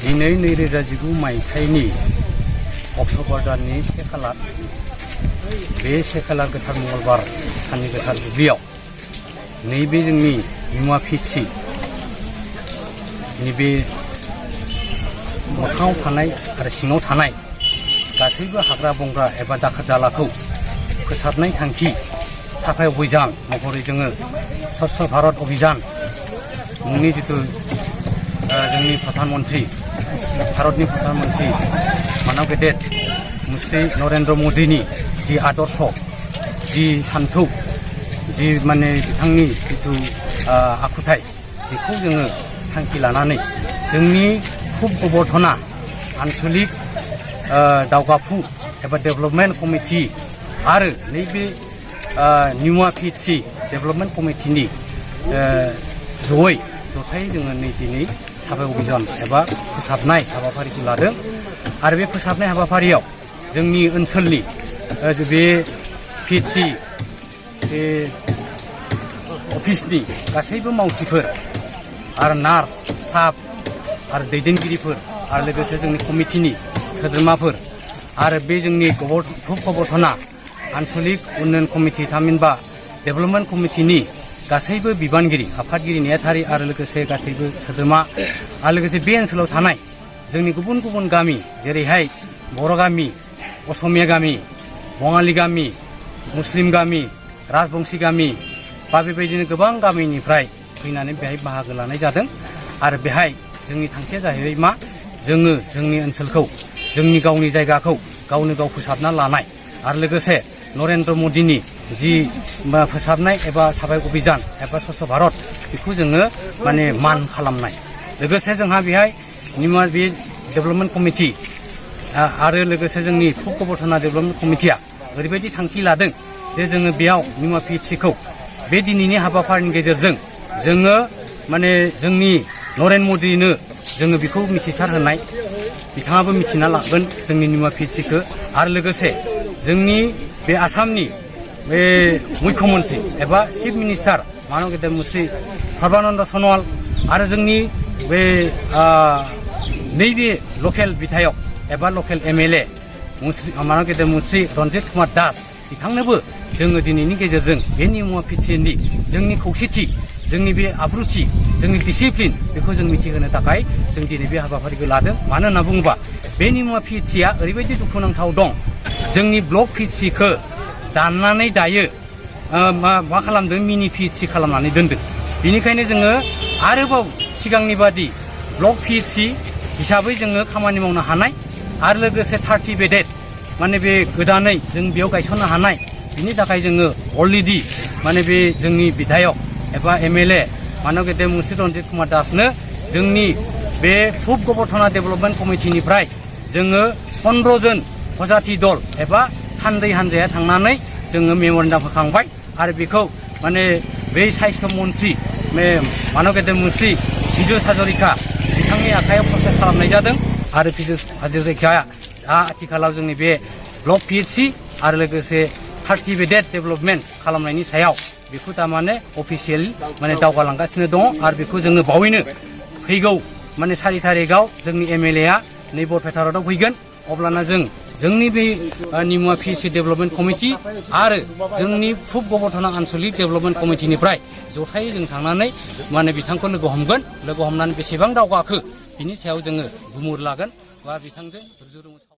दिनै 2019 मायथाइनि अक्ट'बर दाननि 1 खालार बे 1 खालार गोथार मंगलबार साननि गोथार दुब्लियाव नैबे जोंनि निमुवा पिएचसि नैबे मोखाङाव थानाय आरो सिङाव थानाय गासैबो हाग्रा बंग्रा एबा दाखोर दालाखौ फोसाबनाय थांखि साफाय अभियान महरै जोङो स्वच्छ भारत अभियान मुंनि जिथु जोंनि प्रधान मन्त्रि भारतनि प्रधान मन्त्रि मानव गेदेर मुश्री नरेन्द्र मोदीनि जि आदर्श जि सान्थौ जि माने बिथांनि जिथु आखुथाय बेखौ जोङो थांखि लानानै जोंनि फुब गबर्धना आन्चलिक दावगाफु एबा डेभेलपमेन्ट कमिटि आरो नैबे निमुवा पिएचसि डेभेलपमेन्ट कमिटिनि जथायै जोङो दिनै साफाय अभियान एबा फोसाबनाय हाबाफारिखौ लादों आरो बे फोसाबनाय हाबाफारियाव जोंनि ओनसोलनि बे पिएचसि बे अफिसनि गासैबो मावथिफोर आरो नार्स स्टाफ आरो दैदेनगिरिफोर आरो लोगोसे जोंनि कमिटिनि सोद्रोमाफोर आरो बे जोंनि फुब गबर्धना आन्चलिक उन्नयन कमिटि थामहिनबा डेभेलपमेन्ट कमिटिनि गासैबो बिबानगिरि आफादगिरि नेहाथारि आरो लोगोसे गासैबो सोद्रोमा आरो लोगोसे बे ओनसोलाव थानाय जोंनि गुबुन गुबुन गामि जेरैहाय बर' गामि असमिया गामि बङालि गामि मुस्लिम गामि राजबंशी गामि बा बेबायदिनो गोबां गामिनिफ्राय फैनानै बेहाय बाहागो लानाय जादों आरो बेहाय जोंनि थांखिया जाहैबाय मा जोङो जोंनि ओनसोलखौ जोंनि गावनि जायगाखौ गावनो गाव फोसाबना लानाय आरो लोगोसे नरेन्द्र मोदीनि जि फोसाबनाय एबा साफाय अभियान एबा स्वच्छ भारत बेखौ जोङो माने मान खालामनाय लोगोसे जोंहा बेहाय निमुवा बे डेभेलपमेन्ट कमिटि आरो लोगोसे जोंनि फुब गबर्धना डेभेलपमेन्ट कमिटिया ओरैबायदि थांखि लादों जे जोङो बेयाव निमुवा पिएचसिखौ बे दिनैनि हाबाफारिनि गेजेरजों जोङो माने जोंनि नरेन्द्र मोदीनो जोङो बेखौ मिथिसार होनाय बिथाङाबो मिथिना लागोन जोंनि निमुवा पिएचसिखौ आरो लोगोसे जोंनि बे आसामनि बे मुख्यमन्त्रि एबा चिफ मिनिस्टार मानव गेदेर मुश्री सर्बानन्द सन'वाल आरो जोंनि बे नैबे लकेल बिधायक एबा लकेल एमएलए मानव गेदेर मुश्री रन्जित कुमार दास बिथांनोबो जोङो दिनैनि गेजेरजों बे निमुवा पिएचसिनि जोंनि खौसेथि जोंनि बे आब्रुथि जोंनि डिसिप्लिन बेखौ जों मिथिहोनो थाखाय जों दिनै बे हाबाफारिखौ लादों मानो होनना बुङोबा बे निमुवा पिएचसिया ओरैबायदि दुखुनांथाव दं जोंनि ब्लक पिएचसिखौ दाननानै दायो मा खालामदों मिनि पिएचसि खालामनानै दोनदों बेनिखायनो जोङो आरोबाव सिगांनि बादि ब्लक पिएचसि हिसाबै जोङो खामानि मावनो हानाय आरो लोगोसे 30 बेडेड माने बे गोदानै जों बेयाव गायसननो हानाय बिनि थाखाय जोङो अलरेडि माने बे जोंनि बिधायक एबा एमएलए मानव गेदेर मुश्री रन्जित कुमार दासनो जोंनि बे फुब गबर्धना डेभेलपमेन्ट कमिटिनिफ्राय जोङो 15 जन फजाथि दल एबा थान्दै हान्जाया थांनानै जोङो मेम'रेन्डाम होखांबाय आरो बेखौ माने बै साइस्थ' मन्त्रि मानव गेदेर मुश्री बिजय हाजरिका बिथांनि आखायाव प्रसेस खालामनाय जादों आरो बिजय हाजरिकाया आथिखालाव जोंनि बे ब्लक पिएचसि आरो लोगोसे 30 बेडेड डेभेलपमेन्ट खालामनायनि सायाव बेखौ थारमाने अफिसियेल माने दावगालांगासिनो दङ आरो बेखौ जोङो बावैनो फैगौ माने 4 थारिखआव जोंनि एमएलएआ नै बरपेटाराव फैगोन अब्लाना जों जोंनि बे निमुवा पिएचसि डेभेलपमेन्ट कमिटि आरो जोंनि फुब गबर्धना आन्चलिक डेभेलपमेन्ट कमिटिनिफ्राय जथायै जों थांनानै माने बिथांखौ लोगो हमगोन लोगो हमनानै बेसेबां दावगाखो बिनि सायाव जोङो गुमुर लागोन बा बिथांजों रुजु रुमु